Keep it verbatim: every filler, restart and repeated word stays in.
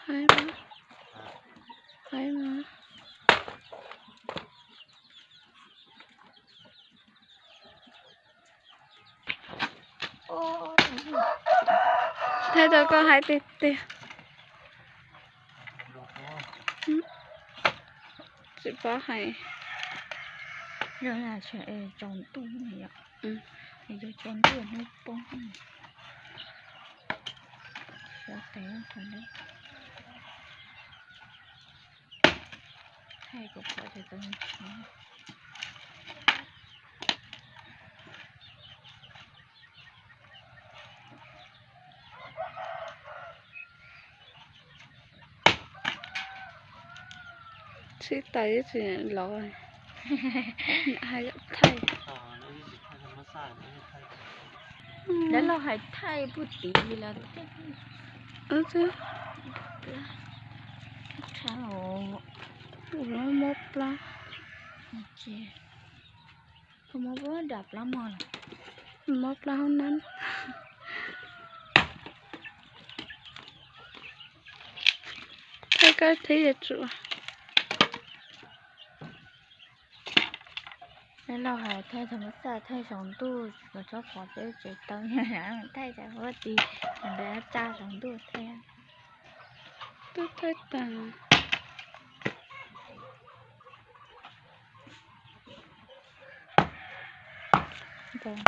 Hai má? Hai má? Thai tau kau hai tê tê. Hm. Chỉ có hai. Rồi là sẽ tròn tu này ạ. Hm. Thì cho tròn tu nó bông này. Sẽ té phải đấy. Hai cục phở thì tôi Chỉ tay chỉ lò. Hai thai. Đó là hai thai bút tí là. Ơ chứ. Chao. Ủa, nó mốt lá. Ok. Không có bớt đạp lắm mà. Mốt lá không nắng. Thai cái thế là chủ. Nên là hai thai thơm mát xa thai sống tu, có chó khó dễ chế tao nha, thai chả có gì, mình đã cha sống tu thai. Tôi thai tàn. Vâng.